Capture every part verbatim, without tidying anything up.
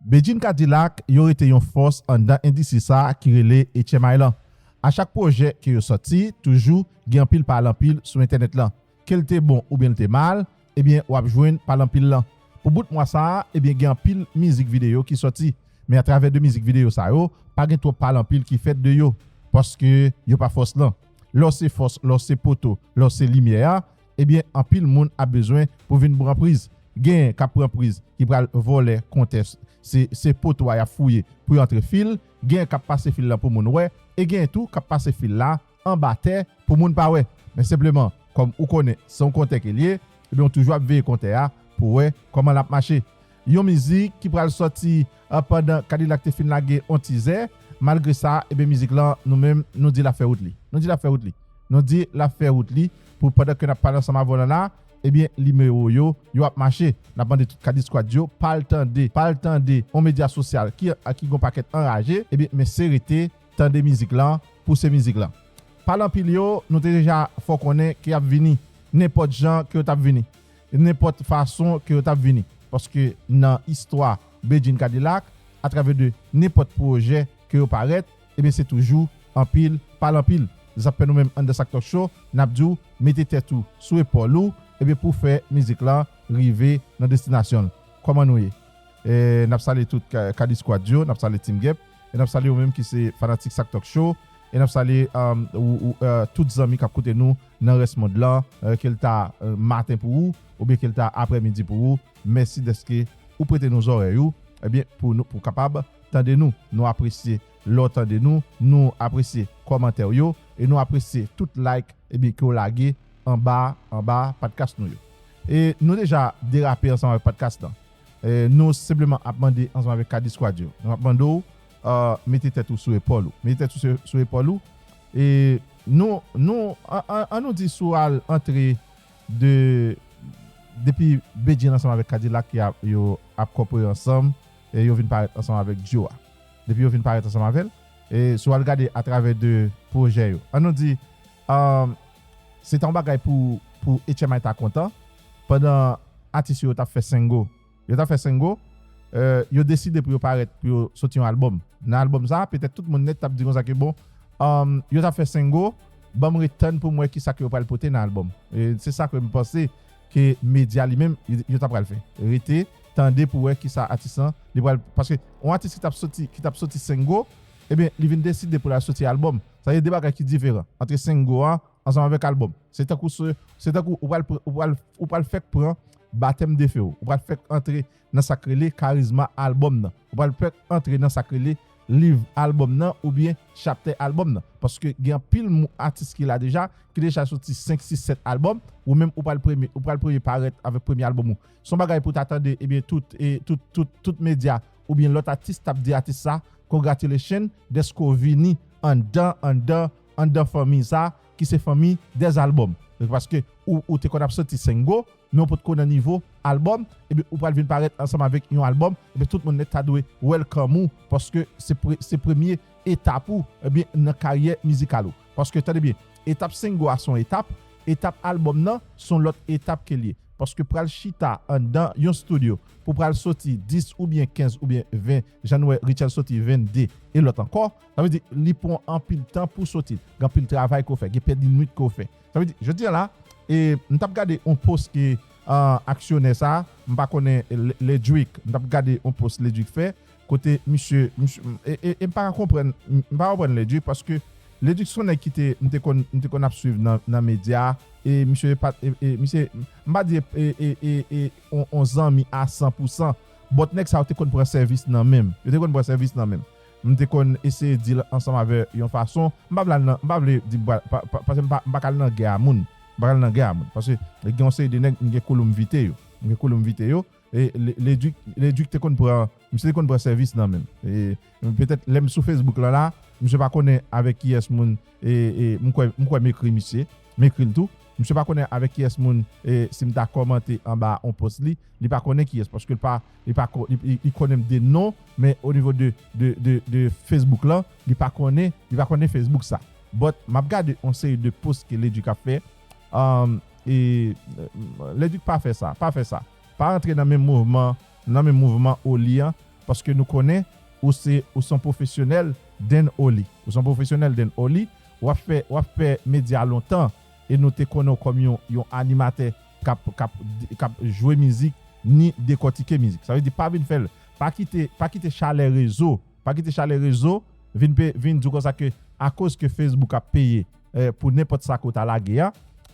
Bedjine Kadilak, yo rete yon fòs anndan endistri sa a ki rele H M I lan. A chak pwojè ke yo sòti, toujou gen anpil pale anpil sou entènèt lan. Ke l te bon oubyen l te mal, ebyen, w ap jwenn pale anpil lan. Pou bout mwa sa a, ebyen, gen anpil mizik videyo ki sòti. Men atravè de mizik videyo sa yo, pa gen twòp pale anpil ki fèt de yo. Paske yo pa fòs lan. Lè w se fòs, lè w se poto, lè w se limyè a, ebyen, anpil moun ap bezwen pou vin pran priz. Genyen k ap pran priz ki pral vòlè kontè, se, se poto a y ap fouye pou yo antre fil. Genyen k ap pase fil lan pou moun wè. E genyen tou k ap pase fil la anba tè pou moun pa wè. Men senpleman, kòm ou konnen, se yon kontè ke l ye, ebyen, ou toujou ap veye kontè a pou wè kòman l ap mache. Yon mizik ki pral sòti, ah, pandan Kadilak te fin lage yon tizè. Malgre sa, ebyen, mizik lan, nou menm, nou di l ap fè wout li. Nou di l ap fè wout li. Nou di l ap fè wout li pou pandan ke n ap pale ansanm avè w lan la, ebyen, nimewo yo, yo ap mache. N ap mande tout Kadi Squad yo, pa al tande, pa al tande yon medya sosyal ki, ki gon pakèt anraje, ebyen, men se rete tande mizik lan, pouse mizik lan. Pale anpil yo, nou te deja fè w konnen ke y ap vini. Nenpòt jan ke yo t ap vini. Nenpòt fason ke yo t ap vini. Paske nan istwa Bedjine Kadilak, atravè de nenpòt pwojè ke yo parèt, ebyen, se toujou anpil, pale anpil. Zanpè nou menm anndan Sak Talk Show, n ap di w, mete tèt ou sou epòl ou, ebyen, pou fè mizik lan rive nan destinasyon l. Kòman nou ye? E, n ap salye tout Ka-, Kadi Squad yo, n ap salye Team Gep, e n ap salye ou menm ki se fanatik Sak Talk Show, e n ap salye, um, ou, ou, euh, tout zanmi k ap koute nou nan rès mond lan, euh, ke l ta, euh, maten pou ou, oubyen ke l ta aprèmidi pou ou. Mèsi dèske ou prete nou zòrèy ou, ebyen, pou nou, pou kapab tande nou. Nou apresye lè w tande nou, nou apresye kòmantè w yo, e nou apresye tout like, ebyen, ke w lage anba, anba podcast nou yo. E nou deja derape ansanm avèk podcast lan. E nou senpleman ap mande ansanm avèk Kadi Squad yo. Nou ap mande w, euh, mete tèt ou sou epòl ou. Mete tèt ou sou, sou epòl ou. E nou, nou, an, an, an nou di si w al antre de, depi Bedjine ansanm avèk Kadilak y ap, yo ap kòpore ansanm, e yo vin parèt ansanm avèk Djo a. Depi yo vin parèt ansanm avè l, e si w al gade atravè de pwojè yo. An nou di, um, se ta yon bagay pou, pou H M I ta kontan, pandan atis yo t ap fè sengo. Yo t ap fè sengo, euh, yo deside pou yo parèt, pou yo soti yon albòm. Nan albòm sa, petèt tout moun nèt t ap di konsa ke bon, um, yo t ap fè sengo, ban m ret tann pou m wè kisa ke yo pral pote nan albòm. E se sa ke m panse ke medya li menm, yo, yo ta pral fè. Rete, tande pou wè kisa atis lan, li pral, paske yon atis ki t ap soti, ki t ap soti sengo, ebyen, li vin deside pou l al soti albòm. Sa se de bagay ki diferan antre sengo a ansanm avèk albòm. Se tankou se, se tankou ou pral pr-, ou pral, ou pral fèk pran batèm de fe w. Ou pral fèk antre nan sa k rele karizma albòm nan. Ou pral fèk antre nan sa k rele liv albòm nan oubyen chaptè albòm nan. Paske gen anpil mou-, atis ki la deja, ki deja soti senk, sis, sèt albòm, ou menm ou pral premye, ou pral premye parèt avèk premye albòm ou. Se yon bagay pou ta tande, ebyen, tout, e, tout, tout, tout medya oubyen lòt atis t ap di atis sa, congratulations, dèske w vini anndan, anndan, anndan fanmi sa, ki se fanmi dèz albòm. Paske ou, ou te konn ap soti sengo, men w potko nan nivo albòm, ebyen, ou pral vin parèt ansanm avèk yon albòm, ebyen, tout moun nèt ta dwe welcome ou, paske se pre-, se premye etap ou, ebyen, nan karyè mizikal ou. Paske, tande byen, etap sengo a se yon etap, etap albòm nan se yon lòt etap ke l ye. Paske pral chita anndan yon estidyo pou pral soti dis oubyen kenz oubyen ven, jan nou wè Rachel soti vennde e lòt ankò, sa vle di li pran anpil tan pou soti, gen anpil travay ke w fè, gen pèdi nwit ke w fè. Sa vle di, jodi a la, e, m t ap gade yon post ke, ah, aksyonè sa, m pa konnen, Le-, Ledrick, m t ap gade yon post Ledrick fè, kote misye, misye, e, e, e m pa ka konprann, m, m pa konprann Ledrick, paske Ledrick se yon nèg ki te, m te konn, m te konn ap swiv nan, nan medya, e misye pa, e, e misye, m pa di, e, e, e, e, on, on zanmi a san pou san, but nèg sa yo te konn pran sèvis nan men m. Yo te konn pran sèvis nan men m. M te konn eseye deal ansanm avè yon fason. M pa vle al nan, m pa vle di, pa, pa, pa, paske m pa, m pa ka al nan gè a moun. M pa ka al nan gè a moun. Paske gen yon seri de nèg, m gen koulou m vite yo. M gen koulou m vite yo. E Le-, Ledrick, Ledrick te konn pran, misye te konn pran sèvis nan men m. E petèt lè m sou Facebook lan la, misye pa konnen avèk kiyès moun, e, e m kwè, m kwè m ekri misye, m ekri l tou. Misye pa konnen avèk kiyès moun, e si m ta kòmante anba on post li, li pa konnen kiyès, paske l pa, li pa ko-, li, li, li konnen m de non, men o nivo de, de, de, de Facebook lan, li pa konnen, li pa konnen Facebook sa. But, m ap gade on seri de post ke Ledrick ap fè, um, e, Ledrick pa fè sa, pa fè sa. Pa rantre nan menm mouvman, nan menm mouvman Oli an, paske nou konnen ou se, ou se yon pwofesyonèl dan oli. Ou se yon pwofesyonèl dan oli. W ap fè, w ap fè medya lontan, e nou te konnen w kòm yon, yon animatè k ap, k ap, k ap jwe mizik, ni dekòtike mizik. Sa vle di, pa vin fè l. Pa kite, pa kite chalè rezo, pa kite chalè rezo vin pe, vin di w konsa ke akoz ke Facebook ap peye, eh, pou nenpòt sa ke w ta lage a,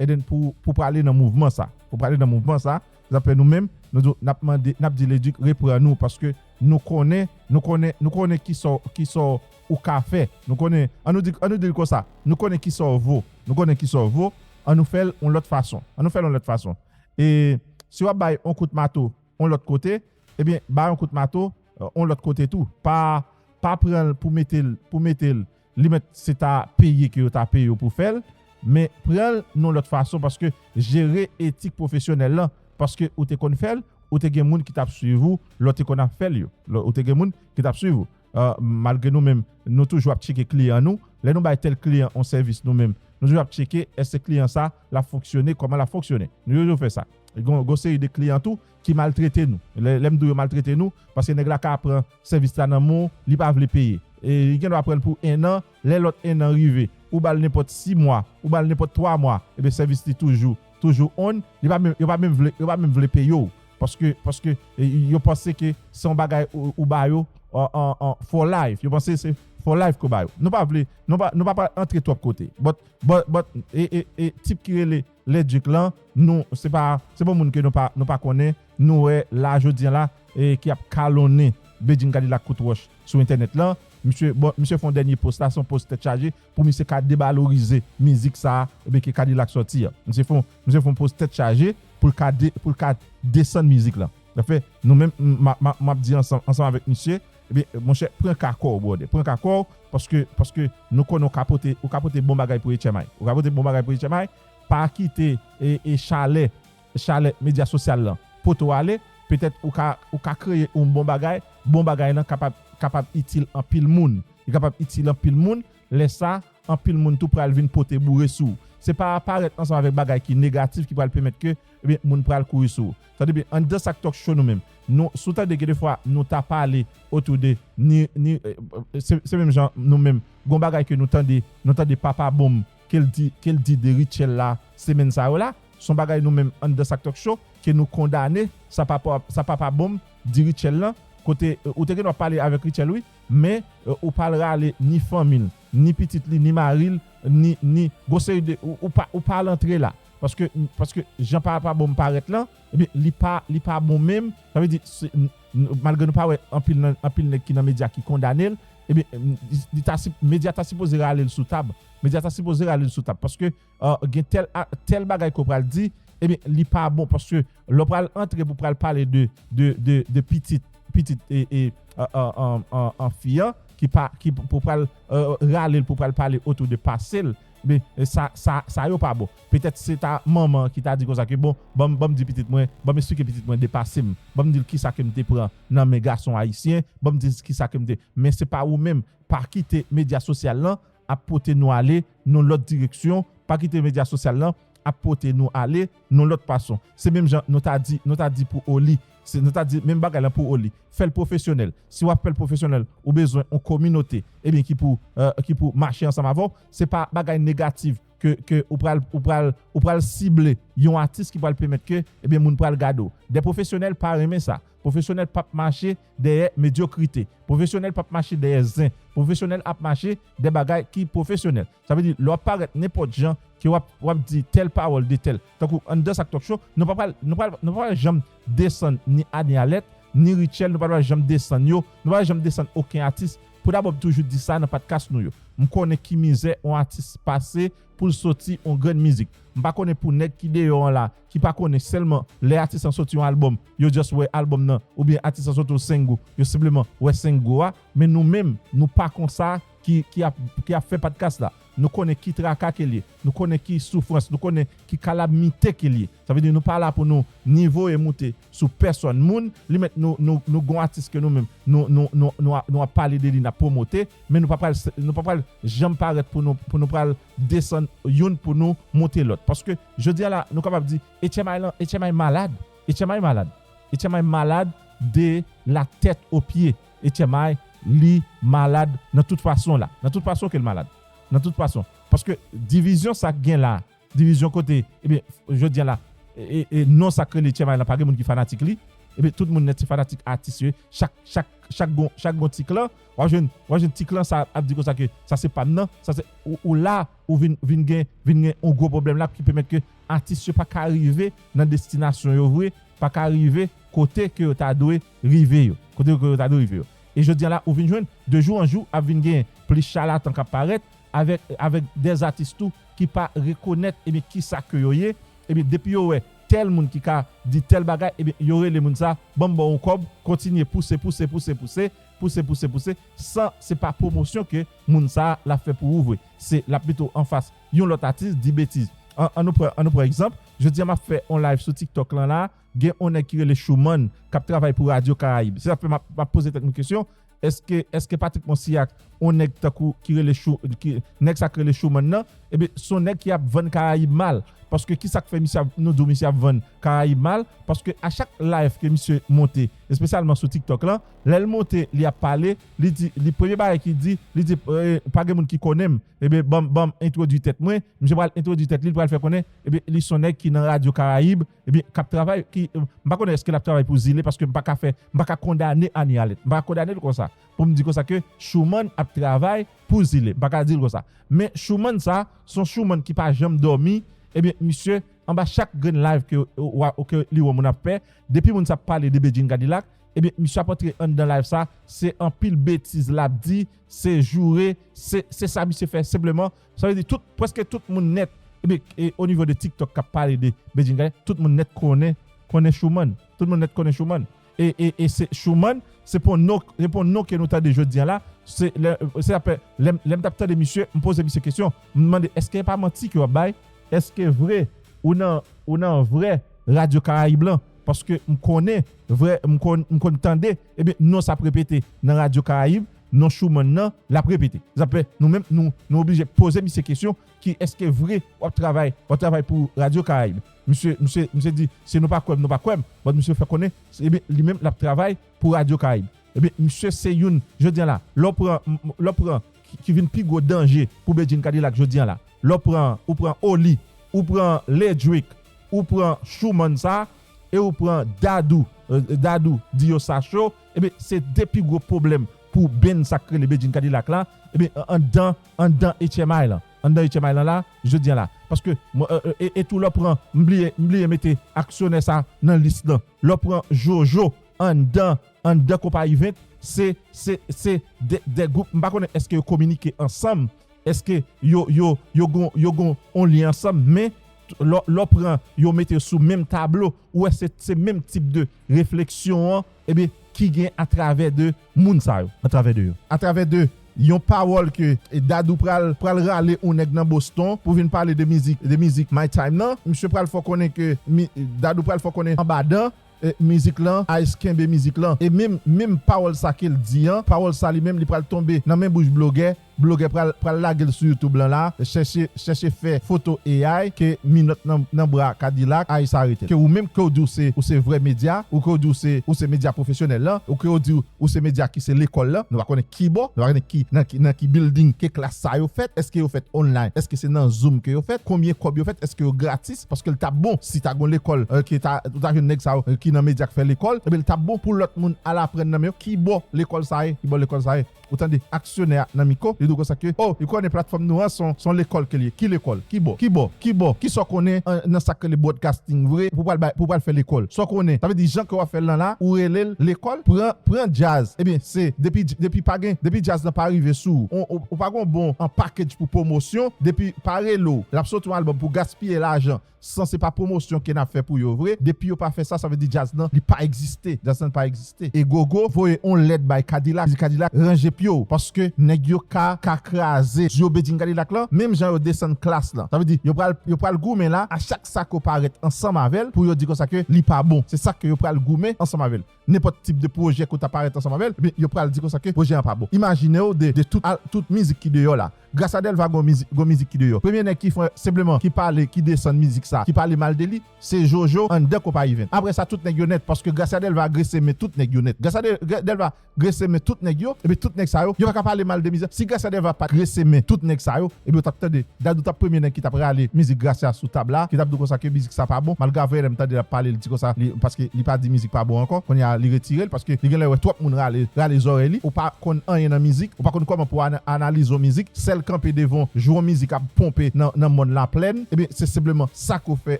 e then pou, pou prale nan mouvman sa. Pou prale nan mouvman sa, sa fè nou menm, nou di, n ap mande, n ap di Leduc reprann ou, paske nou konnen, nou konnen, nou konnen kisa, kisa ou ka fè. Nou konnen, an nou di, an nou di l konsa, nou konnen kisa w vo. Nou konnen kisa w vo, an nou fè l yon lòt fason. An nou fè l yon lòt fason. E si w ap bay yon kout mato yon lòt kote, ebyen, bay yon kout mato, eh, yon lòt kote tou. Pa, pa pran l pou mete l, pou mete l, li mèt se ta peye ke yo ta peye w pou fè l, men pran l yon lòt fason, paske jere etik pwofesyonèl lan, paske ou te konn fè l, ou te gen moun ki t ap swiv ou, lè w te konn ap fè l yo. Lè, ou te gen moun ki t ap swiv ou. Eh, malgre nou menm, nou toujou ap tcheke kliyan nou. Lè nou bay tèl kliyan yon sèvis nou menm, nou toujou ap tcheke èske kliyan sa l ap fonksyone, kòman l ap fonksyone. Nou toujou fè sa. Gon, gon seri de kliyan tou ki maltrete nou. Lè, lè m di w yo maltrete nou, paske nèg la ka pran sèvis la nan men w, li pa vle peye. E li gen dwa pran l pou ennan, lè lòt ennan rive, ou ba l nenpòt sis mwa, ou ba l nenpòt twa mwa, ebyen sèvis li toujou, toujou on, li pa menm, yo pa menm vle, yo pa menm vle peye w. Paske, paske, e, yo panse ke se yon bagay ou, ou ba yo an, an, an, for life. Yo panse se for life ke w ba yo. Nou pa vle, nou pa, nou pa pral antre twòp kote. But, but, but, e, e, e, tip ki rele Leduc lan, nou, se pa, se pa moun ke nou pa, nou pa konnen, nou wè la jodi a la, e, ki ap kalonnen Bedjine Kadilak kout wòch sou entènèt lan. Misye, bon, misye fè yon dènye post la, se yon post tèt chaje, pou misye ka devalorize mizik sa a, ebyen, ke Kadilak sòti a. Misye fè yon, misye fè yon post tèt chaje pou l ka de, pou l ka desann mizik lan. Anfen, nou menm, m, m, m, m ap di ansanm, ansanm avèk misye, ebyen, monchè, pran ka kò w, brother. Pran ka kò w, paske, paske nou konnen w ka pote, ou ka pote bon bagay pou H M I. Ou ka pote bon bagay pou H M I, pa kite, e, e chalè, chalè medya sosyal lan pote w ale, petèt ou ka, ou ka kreye yon bon bagay, bon bagay lan kapab, kapab itil anpil moun. Li kapab itil anpil moun, lè sa, anpil moun tou pral vin pote boure sou ou. Se pa parèt ansanm avèk bagay ki negatif ki pral pèmèt ke, ebyen, moun pral kouri sou ou. Tande byen, anndan sak talk show nou menm, nou, si w tande gen de fwa nou ta pale otou de, ni, ni, eh, se, se menm jan nou menm, gon bagay ke nou tande, nou tande Papa Bonm, ke l di, ke l di de Rutshelle la, semèn sa yo la, se yon bagay nou menm anndan sak talk show, ke nou kondane, sa Papa, sa Papa Bonm di Rutshelle lan, kote, eh, ou te gen dwa pale avèk Rutshelle, wi, men, eh, ou pa al rale ni fanmi l, ni pitit li, ni mari l, ni, ni, gwo seri de, ou, ou pa, ou pa al antre la. Paske, paske jan Papa Bonm parèt lan, ebyen, li pa, li pa bon menm. Sa vle di, se, n, n, malgre nou pa wè anpil nan, anpil nèg ki nan medya ki kondane l, ebyen, n, li, li ta si, medya ta sipoze rale l sou tab. Medya ta sipoze rale l sou tab. Paske, eh, gen tèl a, tèl bagay ke w pral di, ebyen, li pa bon. Paske lè w pral antre pou pral pale de, de, de, de pitit, pitit, e, e, an, an, an, an, an fi an, ki pa, ki pou, pou pral, eh, rale l pou pral pale otou de pase l, men, eh, sa, sa, sa yo pa bon. Petèt se ta manman ki ta di konsa ke, bon, ban m, ban m di pitit mwen, ban m eksplike pitit mwen de pase m. Ban m di l kisa ke m te pran nan men gason ayisyen, ban m di l kisa ke m te, men se pa ou menm, pa kite medya sosyal lan ap pote nou ale nan lòt direksyon, pa kite medya sosyal lan ap pote nou ale nan lòt fason. Se menm jan nou ta di, nou ta di pou Oli, se, nou ta di menm bagay lan pou Oli. Fè l pwofesyonèl. Si w ap fè l pwofesyonèl, ou bezwen yon kominote, ebyen, ki pou, eh, ki pou mache ansanm avè w. Se pa bagay negatif ke, ke ou pral, ou pral, ou pral sible yon atis ki pral pèmèt ke, ebyen, moun pral gade w. De pwofesyonèl pa renmen sa. Pwofesyonèl p ap mache dèyè medyokrite. Pwofesyonèl p ap mache dèyè zen. Pwofesyonèl ap mache dèyè bagay ki pwofesyonèl. Sa vle di, lè w ap parèt nenpòt jan, ke w ap, w ap di tèl pawòl de tèl. Tankou anndan sak talk show, nou pa pral, nou pral, nou pa pral janm desann ni Anie Alerte, ni Rutshelle, nou pa pral janm desann yo, nou pa pral janm desann okenn atis. Pou dabò, m toujou di sa nan podcast nou yo. M konnen ki mizè yon atis pase pou l soti yon grenn mizik. M pa konnen pou nèg ki deyò an la, ki pa konnen sèlman lè atis lan soti yon albòm, yo just wè albòm nan, oubyen atis lan soti yon single, yo senpleman wè single a, men nou menm, nou pa konsa ki, ki ap, ki ap fè podcast la. Nou konnen ki traka ke l ye, nou konnen ki soufrans, nou konnen ki kalamite ke l ye. Sa vle di nou pa la pou nou ni voye moute sou pèsòn moun, li mèt nou, nou, nou gon atis ke nou menm, nou, nou, nou, nou, a- nou ap pale de li, n ap pwomote, men nou pa pral, nou pa pral janm parèt pou nou, pou nou pral desann youn pou nou monte lòt. Paske jodi a la, nou kapab di, H M I lan, H M I malad, H M I malad, H M I malad, de la tèt o pye. H M I, li malad nan tout fason la. Nan tout fason ke l malad. Nan tout fason. Paske divizyon sa k gen la, divizyon kote, ebyen, jodi a la, e, e, e non sa k rele H M I la, pa gen moun ki fanatik li. Ebyen, tout moun nèt se fanatik atis yo. Chak, chak, chak gon, chak gon ti klan, w ap jwenn, w ap jwenn ti klan sa ap di konsa ke sa se pa m nan, sa se, ou, ou la, ou vin, vin gen, vin gen yon gwo pwoblèm la ki pèmèt ke atis yo pa ka rive nan destinasyon yo vre, pa ka rive kote ke yo ta dwe rive yo. Kote ke yo ta dwe rive yo. E jodi a la, ou vin jwenn, de jou an jou, ap vin gen plis chalatan k ap parèt, avèk, avèk dèzatis tou ki pa rekonèt, ebyen, kisa ke yo ye. Ebyen, depi yo wè tèl moun ki ka di tèl bagay, ebyen, yo rele moun sa, ban m ba w yon kòb, kontinye pouse, pouse, pouse, pouse, pouse, pouse, pouse, san se pa pwomosyon ke moun sa l ap fè pou ou vre. Se l ap mete w anfas yon lòt atis, di betiz. An, an nou pran, an nou pran egzanp, jodi a m ap fè yon live sou TikTok lan la, gen yon nèg ki rele Showman, k ap travay pou Radyo Karayib. Se sa k fè m ap, m ap poze tèt mwen kesyon, èske, èske Patrick Monsiak, yon nèg tankou ki rele Show, ki, nèg sa k rele Showman nan, ebyen, se yon nèg ki ap vann Karayib mal. Paske kisa k fè misye ap, nou di w misye ap vann Karayib mal? Paske a chak live ke misye monte, espesyalman sou TikTok lan, lè l monte, li ap pale, li di, li premye bagay ki di, li di, "Eh, pa gen moun ki konnen m." Ebyen, ban m, ban m entwodui tèt mwen. Misye pral entwodui tèt li, li pral fè konnen, ebyen, li se yon nèg ki nan Radyo Karayib, ebyen, k ap travay, ki, m pa konnen èske l ap travay pou Zile, paske m pa ka fè, m pa ka kondane Annie Alerte. M pa ka kondane l konsa. Pou m di konsa ke Showman ap travay pou Zile. M pa ka di l konsa. Men Showman sa, se yon Showman ki pa janm dòmi. Ebyen, misye, anba chak grenn live ke, w a, ke li wè moun ap fè, depi moun sa ap pale de Bedjine Cadillac, ebyen, misye ap antre anndan live sa, se anpil betiz l ap di, se joure, se, se sa misye fè senpleman. Sa vle di tout, prèske tout moun nèt, ebyen, e, o nivo de TikTok k ap pale de Bedjine Cadillac, tout moun nèt konnen, konnen Showman. Tout moun nèt konnen Showman. E, e, e se Showman, se pa yon non, se pa yon non ke nou tande jodi a la. Se lè, se apre, lè, m- lè m t ap tande misye, m poze misye kesyon. M mande, èske e pa manti ke w ap bay? Èske vre ou nan, ou nan vrè Radyo Karayib lan? Paske m konnen, vrè, m konn, m konn tande, ebyen, non sa ap repete nan Radyo Karayib, non Showman nan, l ap repete. Sa fè nou menm, nou, nou oblije poze misye kesyon, ki èske vre w ap travay, w ap travay pou Radyo Karayib? Misye, misye, misye di, si nou pa kwè m, nou pa kwè m. But misye fè konnen, ebyen, li menm, l ap travay pou Radyo Karayib. Ebyen, misye se youn, jodi a la, lè w pran, m- m- lè w pran, ki, ki vin pi gwo danje pou Bedjine Cadillac jodi a la. Lè w pran, ou pran Oli, ou pran Ledrick, ou pran Showman sa, e ou pran Dadou, e, Dadou Diosacho, ebyen, se de pi gwo pwoblèm pou band sa k rele Bedjine Cadillac la, ebyen, an- anndan, anndan H M I lan. Anndan H M I lan la, jodi a la. Paske, mwen, e, e, e tou lè w pran, m bliye, m bliye mete aksyonè sa nan lis lan. Lè w pran Jojo, anndan, anndan konpayi vent, se, se, se de, de gwoup, m pa konnen èske yo kominike ansanm, èske yo, yo, yo gon, yo gon on lyen ansanm, men lè, lè w pran yo mete yo sou menm tablo, ou wè se, se menm tip de refleksyon an, ebyen, ki gen atravè de moun sa yo, atravè de yo. Atravè de yon pawòl ke, e, Dadou pral, pral rale yon nèg nan Boston pou vin pale de mizik, de mizik My Time nan. Misye pral fè w konnen ke mi- Dadou pral fè w konnen anbadan, e, mizik lan, Ice kenbe mizik lan. E menm, menm pawòl sa ke l di an, pawòl sa li menm, li pral tonbe nan men bouch blogè. Blogè pral, pral lage l sou YouTube lan la, chèche, chèche fè foto A I ke minòt nan, nan bra Cadillac, A I sa rete. Ke ou menm ke w di w se, ou se vrè medya, ou ke w di w se, ou se medya pwofesyonèl lan, ou ke w di w, ou se medya ki se lekòl lan, nou pa konnen ki bò, nou pa konnen ki, nan ki, nan ki building ke klas sa yo fèt, èske yo fèt online, èske se nan Zoom ke yo fèt, konbyen kòb yo fèt, èske yo gratis, paske l t ap bon, si ta gon lekòl, e, ke ta, ou ta jwenn nèg sa yo, e, ki nan medya k fè lekòl, ebyen, l t ap bon pou lòt moun al aprann nan men yo ki bò lekòl sa ye, ki bò lekòl sa ye. Ou tande aksyonè a nan mikwo, li di w konsa ke, oh, li konnen platfòm nou an se yon, se yon lekòl ke l ye. Ki lekòl? Ki bò? Ki bò? Ki bò? Kisa w konnen an- nan sa k rele broadcasting vre pou pral bay, pou pral fè lekòl? Sa w konnen? Sa vle di jan ke w ap fè l lan la, ou rele l lekòl, pran, pran djaz. Ebyen, se depi, depi pa gen, depi djaz lan pa rive sou ou, ou, ou pa gon bon an package pou pwomosyon, depi pa rele w, l ap soti yon albòm pou gaspiye lajan. San se pa pwomosyon ke n ap fè pou yo vre. Depi yo pa fè sa, sa vle di djaz lan, li pa egziste. Djaz lan pa egziste. E Gogo voye on lèt bay Cadillac. Li di Cadillac, ranje pye w. Paske nèg yo ka ka kraze Joe Bedjine Cadillac lan, menm jan yo desann Klass lan. Sa vle di, yo pral, yo pral goumen la, a chak sa ke w parèt ansanm avè l, pou yo di konsa ke li pa bon. Se sa ke yo pral goumen ansanm avè l. Nenpòt tip de pwojè ke w ta parèt ansanm avè l, ebyen, yo pral di konsa ke pwojè an pa bon. Imajine w de, de tout, al- tout mizik ki deyò la. Gracia Delva gon mizik, gon mizik ki deyò. Premye nèg ki fè senpleman, ki pale, ki desann mizik sa, ki pale mal de li, se Jojo anndan konpayi Vent. Apre sa, tout nèg yo nèt, paske Gracia Delva agrese men tout nèg yo nèt. Gracia De- Delva grese men tout nèg yo, epi tout nèg sa yo, yo pa ka pale mal de mizè. Si Gracia Delva pa t grese men tout nèg sa yo, epi w t ap tande, Dadou t ap premye nèg ki t ap rale mizik Gracia sou tab la, ki t ap di konsa ke mizik sa pa bon, malgre avè lè m tande l ap pale, li di konsa, li, paske li pa di mizik pa bon ankò, kounye a li retire l, paske li genlè wè twòp moun rale, rale zòrèy li, ou pa konn anyen nan mizik, ou pa konn kòman pou ana- analize yon mizik, sèl kanpe devan jou yon mizik ap ponpe nan, nan mòn Laplèn, ebyen, se senpleman sa ke w fè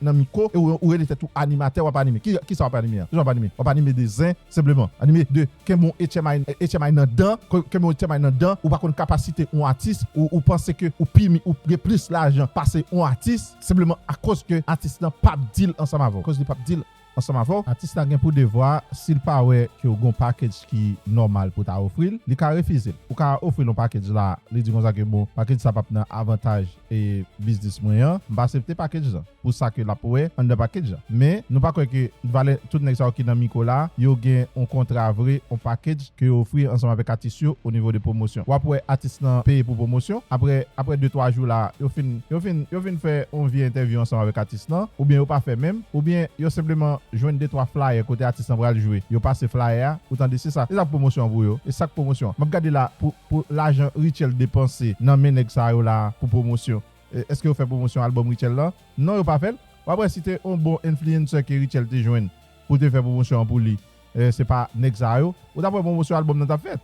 nan mikwo, e ou, ou rele tèt ou animatè, w ap anime. Ki, ki sa w ap anime an? Ki jan w ap anime? W ap anime de zen, senpleman. Anime de kenbe yon H M I, H M I nan dan, ke- kenbe yon H M I nan dan, ou pa konn kapasite yon atis, ou, ou panse ke ou pi mi- ou gen plis lajan pase yon atis, senpleman akoz ke atis lan p ap deal ansanm avè w. Akoz li p ap deal ansanm avè w, atis la gen pou devwa, si l pa wè ke w gen yon package ki nòmal pou ta ofri l, li ka refize l. Ou ka ofri l yon package la, li di konsa ke bon, package sa p ap nan avantaj e biznis mwen an, m pa aksepte package lan. Pou sa ke l ap wè anndan package lan. Men, nou pa kwè ke valè tout nèg sa yo ki nan mikwo la, yo gen yon kontra vre, yon package ke yo ofri ansanm avèk atis yo o nivo de pwomosyon. W ap wè atis lan peye pou pwomosyon. Apre, apre de twa jou la, yo fin, yo fin, yo fin fè yon vye entèvyou ansanm avèk atis lan, oubyen yo pa fè menm, oubyen yo senpleman jwenn de twa flyer kote atis lan pral jwe, yo pase flyer a, ou tande se sa. Se sa k pwomosyon an pou yo. E sa k pwomosyon an. M ap gade la pou, pou lajan Rutshelle depanse nan men nèg sa yo la pou pwomosyon. E, èske yo fè pwomosyon albòm Rutshelle lan? Non, yo pa fè l. W ap wè si te yon bon influencer ke Rutshelle te jwenn pou te fè pwomosyon an pou li, e, se pa nèg sa yo, ou t ap wè pwomosyon albòm nan t ap fèt.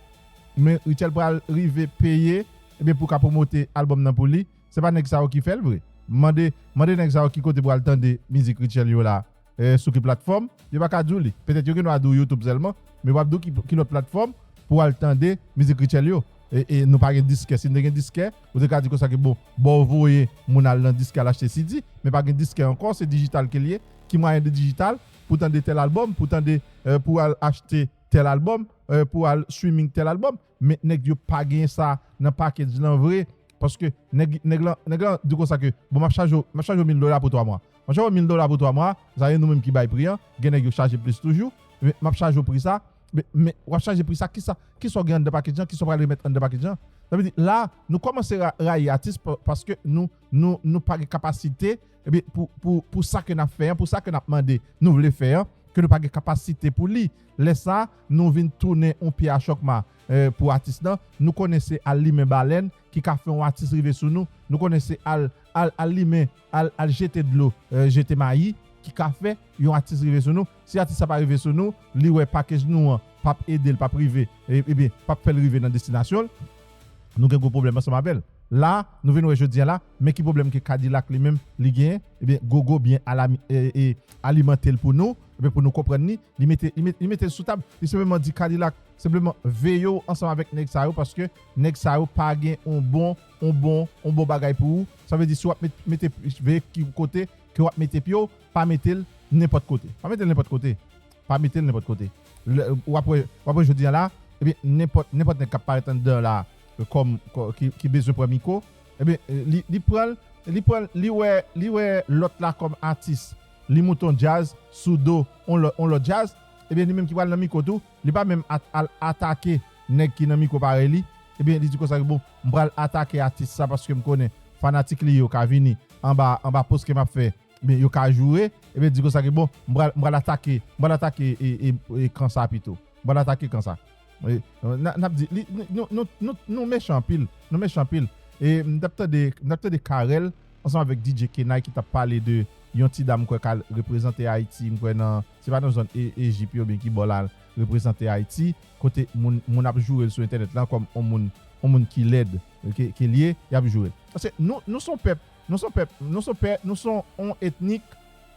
Men Rutshelle pral rive peye, ebyen, pou ka pwomote albòm nan pou li, se pa nèg sa yo ki fè l vre. Mande, mande nèg sa yo ki kote pou al tande mizik Rutshelle yo la, e, sou ki platfòm, yo pa ka di w li. Petèt yo gen dwa di w YouTube sèlman, men yo p ap di w ki, ki lòt platfòm pou al tande mizik Rutshelle yo. E, e nou pa gen diskè. Si n te gen diskè, ou te ka di konsa ke bon, ba w voye moun al nan diskè al achte C D, men pa gen diskè ankò, se dijital ke l ye. Ki mwayen de dijital pou tande tèl albòm, pou tande, e, pou al achte tèl albòm, e, pou al streaming tèl albòm? Men nèg yo pa gen sa nan package lan vre. Paske nèg, nèg lan, nèg lan di konsa ke, bon, m ap chaje w, m ap chaje w mil dola pou twa mwa. M ap chaje w mil dola pou twa mwa, sa se nou menm ki bay pri an, gen nèg yo chaje plis toujou, men m ap chaje w pri sa, men, men w ap chaje pri sa, kisa, kisa w gen anndan package lan, kisa w pral remèt anndan package lan? Sa vle di, la, nou kòmanse ra- rayi atis pa- paske nou, nou, nou pa gen kapasite, ebyen, pou, pou, pou sa ke n ap fè an, pou sa ke n ap mande, nou vle fè an, ke nou pa gen kapasite pou li. Lè sa, nou vin tounen yon pye a chòkma, e, pou atis lan. Nou konnen se al limen balèn ki ka fè yon atis rive sou nou. Nou konnen se al, al, al limen, al, al jete dlo, e, jete mayi ki ka fè yon atis rive sou nou. Si atis sa pa rive sou nou, li wè package nou an p ap ede l, p ap rive, e, ebyen, p ap fè l rive nan destinasyon l. Nou gen gwo pwoblèm ansanm avè l. La, nou vin wè jodi a la, men ki pwoblèm ke Cadillac li menm, li genyen, ebyen, Gogo byen alami- e, e, alimante l pou nou, ebyen, pou nou konprann li, li mete, li met- li mete l sou tab, li senpleman di Cadillac, senpleman veye w ansanm avèk nèg sa yo, paske nèg sa yo pa gen yon bon, yon bon, yon bon bagay pou ou. Sa vle di, si w ap met- mete, veye ki kote ke w ap mete pye w, pa mete l nenpòt kote. Pa mete l nenpòt kote. Pa mete l nenpòt kote. Lè, w ap wè, w ap wè jodi a la, ebyen, nenpòt, nenpòt nèg k ap parèt anndan la, e, kòm, kò- ki, ki bezwen pran mikwo, ebyen, e, li, li pran l, li pran l, li wè, li wè lòt la kòm atis, li moute yon djaz sou do yon lò- yon lòt djaz, ebyen, li menm ki pral nan mikwo tou, li pa menm at- al atake nèg ki nan mikwo parèy li, ebyen, li di konsa ke bon, m pral atake atis sa paske m konnen fanatik li yo ka vini anba, anba post ke m ap fè, men yo ka joure, ebyen, di konsa ke bon, m pral, m pral atake, m pral atake e, e, e kan sa pito. M pral atake kan sa. E, n a- n ap di, li- nou, nou, nou, nou, nou mechan anpil, nou mechan anpil. E m t ap tande, m t ap tande Carel ansanm avèk D J Kenay ki t ap pale de yon ti dam, m kwè, k al reprezante Ayiti, m kwè nan, se pa nan zòn E- Ejip yo, byen ki bò la, reprezante Ayiti, kote moun, moun ap joure l sou entènèt la kòm yon moun, yon moun ki lèd, ke, ke l ye, y ap joure l. Paske nou, nou se yon pèp, nou se yon pèp, nou se yon pèp, nou se yon etnik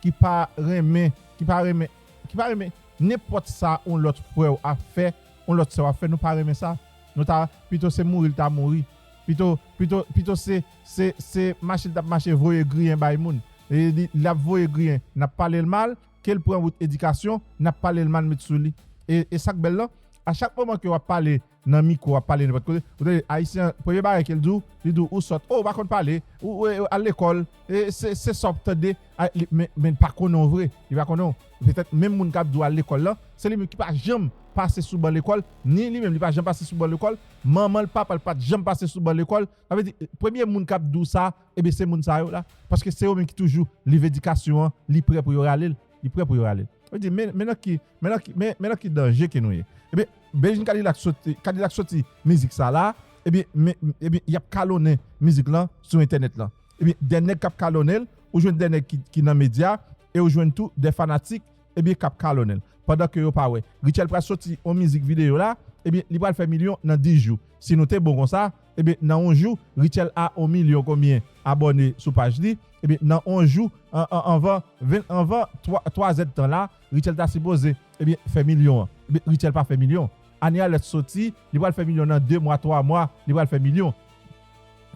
ki pa renmen, ki pa renmen, ki pa renmen nenpòt sa yon lòt frè w ap fè, yon lòt sè w ap fè, nou pa renmen sa. Nou ta, pito se mouri l ta mouri. Pito, pito, pito se, se, se mache l t ap mache voye griyen bay moun. E li, l ap voye griyen, n ap pale l mal, ke l pran wout edikasyon, n ap pale l mal met sou li. E, e sa k bèl lan, a chak moman ke w ap pale nan mikwo, w ap pale nenpòt kote. Ou tande, Ayisyen, premye bagay ke l di w, li di w, ou sòt, oh, ou pa konn pale, ou, ou, ou al lekòl, e se, se sa w ap tande, a, li, men, men l pa konnen w vre, li pa konnen w. Petèt menm moun k ap di w al lekòl lan, se li menm ki pa janm pase sou ban lekòl, ni li menm li pa janm pase sou ban lekòl, manman l, papa l pa t janm pase sou ban lekòl. Sa vle di, premye moun k ap di w sa, ebyen, se moun sa yo la. Paske se yo menm ki toujou liv edikasyon an, li prè pou yo rale l, li prè pou yo rale l. Sa vle di, men, men nan ki, men nan ki, men, men nan ki danje ke nou ye. Ebyen, Bedjine Kadilak soti, Kadilak soti mizik sa la, ebyen, men, ebyen, y ap kalonnen mizik lan sou entènèt lan. Ebyen, de nèg k ap kalonnen l, ou jwenn de nèg ki, ki nan medya, e ou jwenn tou de fanatik, ebyen, k ap kalonnen l. Pandan ke yo pa wè. Richel pral soti yon mizik videyo la, ebyen, li pral fè milyon nan dis jou. Si nou te bon konsa, ebyen, nan yon jou, Richel a yon milyon konbyen abòne sou paj li, ebyen, nan yon jou, an, an, anvan, ven, anvan twa, twa zèdtan la, Richel ta sipoze, ebyen, fè milyon an. Ebyen, Richel pa fè milyon. Anie Alerte soti, li pral fè milyon nan de mwa, twa mwa, li pral fè milyon.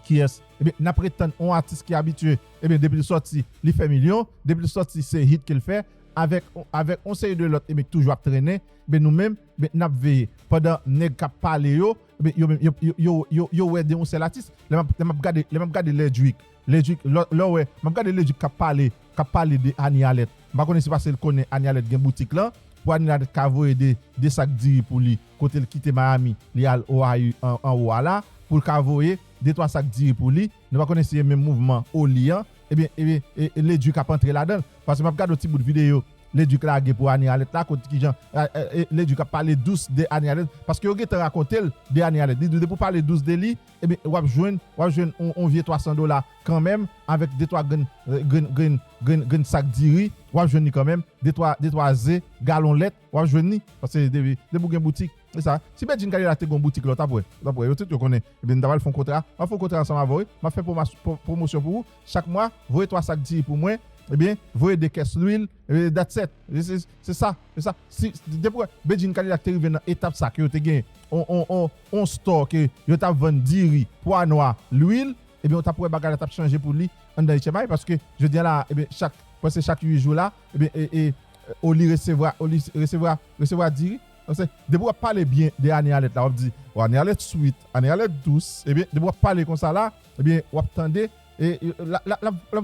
Kiyès? Ebyen, n ap ret tann yon atis ki abitye, ebyen, depi l sòti, li fè milyon, depi l sòti, se hit ke l fè, avèk, avèk yon seri de lòt, ebyen, ki toujou ap trennen, ebyen, nou menm, ebyen, n ap veye. Pandan nèg k ap pale yo, ebyen, yo menm, yo, yo, yo, yo, yo wè de yon sèl atis. Lè m ap, lè m ap gade, lè m ap gade Ledrick, Ledrick, lè, lè w wè, m ap gade Ledrick k ap pale, k ap pale de Anie Alerte. M pa konnen si paske l konnen Anie Alerte gen boutik lan, pou Anie Alerte ka voye de, de sak diri pou li, kote l kite Miami, li al Ohio an, anwo a la, pou l ka voye de twa sak diri pou li. Nou pa konnen si e menm mouvman Oli an, ebyen, ebyen, e, e Ledrick ap antre ladan l. Paske m ap gade yon ti bout videyo, Ledrick lage pou Anie Alerte la, kote kijan, e, e, e, Ledrick ap pale dous de Anie Alerte, paske yo gentan rakonte l de Anie Alerte. Li di w depi w pale dous de li, ebyen, w ap jwenn, w ap jwenn yon, yon vye twa san dola kanmenm, avèk de twa grenn, grenn, grenn, grenn, grenn sak diri, w ap jwenn li kanmenm, de twa, de twa ze, galon lèt, w ap jwenn li, paske depi, depi w gen boutik, se sa. Si Bedjine Kadilak te gen yon boutik la, w t ap wè, w t ap wè, yo tout yo konnen, ebyen, m ta pral fè yon kontra, m ap fè yon kontra ansanm avè w, wi, m ap fè pwomas-, pwo-, pwomosyon pou ou, chak mwa, voye twa sak diri pou mwen, ebyen, voye de kès lwil, ebyen, that's it. Se, se, se sa, se sa. Si, depi w wè, Bedjine Kadilak te rive nan etap sa, ke yo te gen on, on, on, on store ke yo t ap vann diri, pwa nwa, lwil, ebyen, w t ap wè bagay la t ap chanje pou li anndan H M I, paske jodi a la, ebyen, chak, prèske chak uit jou la, ebyen, e, e, Oli resevwa, Oli resevwa, resevwa diri. Donk, se, depi w ap pale byen de Anie Alerte la, w ap di, o, Anie Alerte sweet, Anie Alerte dous, ebyen, depi w ap pale konsa la, ebyen, w ap tande, e, e, la, la, la, la,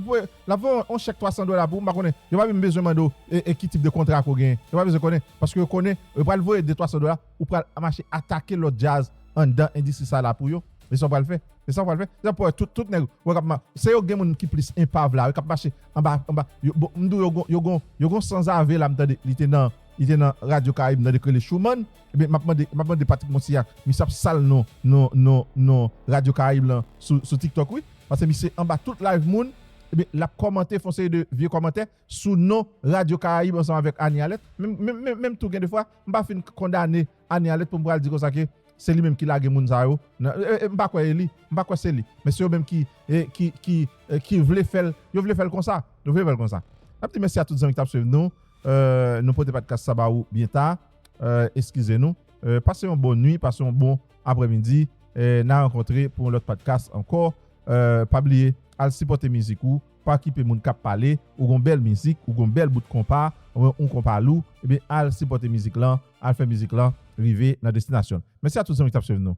la voye yon chèk twa san dola pou ou, m pa konnen, yo pa menm bezwen mande w, e, e ki tip de kontra ke w genyen. Yo pa bezwen konnen, paske yo konnen, yo pral voye de twa san dola, ou pral mache atake lòt djaz anndan endistri sa la pou yo. E sa w pral fè. E sa w pral fè. Se sa w pral fè. Tout, tout nèg, w ap ma-, se yo gen moun ki plis enpav la, yo k ap mache anba, anba. Yo, bon, m di w, yo gon, yo gon, yo gon sanzave la, m tande, li te nan, li te nan Radyo Karayib, m tande k rele Schumann. Ebyen, m ap mande, m ap mande Patrick Monsignat, misye ap sal non, non, non, non Radyo Karayib lan sou, sou TikTok, wi. Paske misye anba tout live moun, ebyen, l ap kòmante, fè yon seri de vye kòmantè sou non Radyo Karayib ansanm avèk Anie Alerte. Menm, menm, menm, menm tou gen de fwa, m pa fin kondane Anie Alerte pou m pral di konsa ke se li menm ki lage moun sa yo. Nan, e, e, m pa kwè e li, m pa kwè se li. Men se yo menm ki, e, ki, ki, e, ki vle fè l, yo vle fè l konsa. Yo vle fè l konsa. N ap di mèsi a tout zanmi ki t ap swiv nou. E, nou pote podcast sa ba ou byen ta. E, eskize nou. E, pase yon bon nwi, pase yon bon aprèmidi. E, n a rankontre pou yon lòt podcast ankò. E, pa bliye, al sipòte mizik ou, pa okipe moun k ap pale, ou gon bèl mizik, ou gon bèl bout konpa, ou yon konpa lou, ebyen, al sipòte mizik lan, al fè mizik lan rive nan destinasyon l. Mèsi a tout zanmi ki t ap swiv nou.